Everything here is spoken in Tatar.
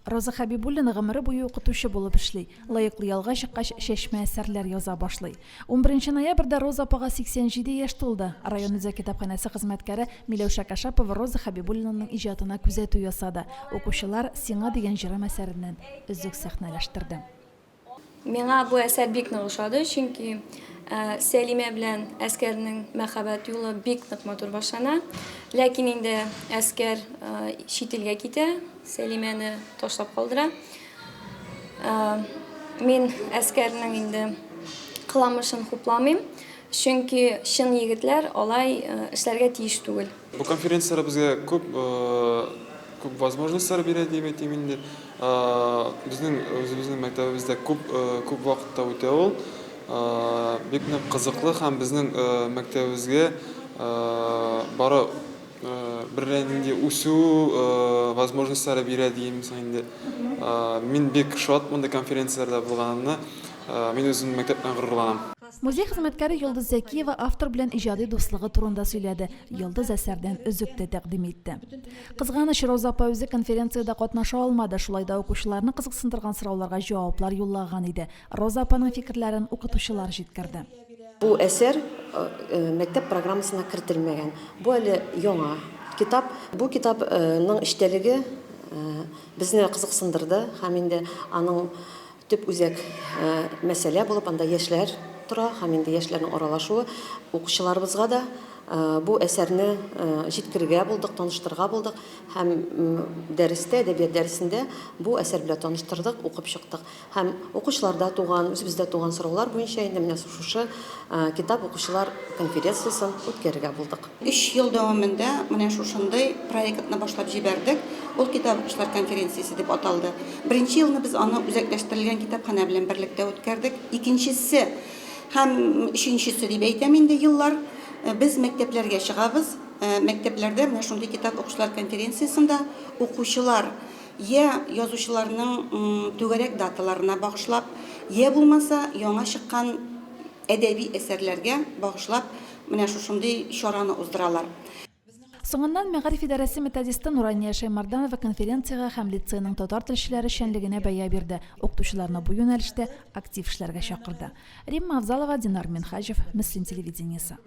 Роза Хәбибуллина гомере буе укытучы булып эшли. Лаеклы ялга чыккач, чәчмә әсәрләр яза башлый. Унберенче ноябрьдә Роза апага 87 яшь тулды. Район үзәк китапханәсе хезмәткәре Миләүшә Кашапова Роза Хәбибуллинаның иҗатына күзәтү ясады. Укучылар Сиңа дигән җырым әсәреннән өзек сәхнәләштерде. Миңа бу әсәр бик нык ошады, чөнки Сәлимә белән Әскәрнең мәхәббәт юлы бик нык матур башлана. Ләкин инде Әскәр чит илгә китә, Сәлимәне ташлап калдыра. Мин Әскәрнең инде кыламышын хупламыйм, чөнки чын егетләр алай эшләргә тиеш түгел. Бу конференцияләр безгә күп күп возможностьлар бирә дип әйтим инде. Безнең үзебезнең мәктәбебездә күп күп вакытта үтә ул. Бик нык кызыклы һәм безнең мәктәбебезгә бары берәр нинди үсү возможностьлары бирә дим соң инде. Мин бик шат мондый конференцияләрдә булганымны. Мин үземнең мәктәп белән горурланам. Музей хезмәткәре Йолдыз Зәкиева автор белән иҗади дуслыгы турында сөйләде, Йолдыз әсәрдән өзек тә тәкъдим итте. Кызганыч, Роза апа үзе конференциядә катнаша алмады, шулай да укучыларны кызыксындырган сорауларга җаваплар юллаган иде. Роза апаның фикерләрен укытучылар җиткерде. Бу әсәр мәктәп программасына кертелмәгән. Бу әле яңа китап. Бу китапның эчтәлеге безне кызыксындырды һәм инде аның Төп үзәк мәсьәлә булып анда яшьләр тора һәм инде яшьләрнең аралашуы. Укучыларыбызга да бу әсәрне җиткерергә булдык, таныштырырга булдык һәм дәрестә, әдәбият дәресендә бу әсәр белән таныштырдык, укып чыктык. Һәм укучыларда туган, үзебездә туган сораулар буенча инде менә шушы китап укучылар конференциясен үткәрергә булдык. Өч ел дәвамында менә шушындый проектны башлап җибәрдек. Ул Китап укучылар конференциясе дип аталды. Беренче елны без аны үзәкләштерелгән китапханә белән берлектә үткәрдек. Икенчесе һәм өченчесе дип әйтәм инде еллар без мәктәпләргә чыгабыз. Мәктәпләрдә менә шундый китап укучылар конференциясендә укучылар йә язучыларның түгәрәк даталарына багышлап, йә булмаса яңа чыккан әдәби әсәрләргә багышлап менә шушындый чараны уздыралар. Соңыннан мәгариф идарәсе методисты Нурания Шәймәрданова конференциягә һәм лицейның татар телчеләре эшчәнлегенә бәя бирде, укытучыларны бу юнәлештә актив эшләргә чакырды. Римма Авзалова, Динар Минһаҗев, Мөслим телевидениесе.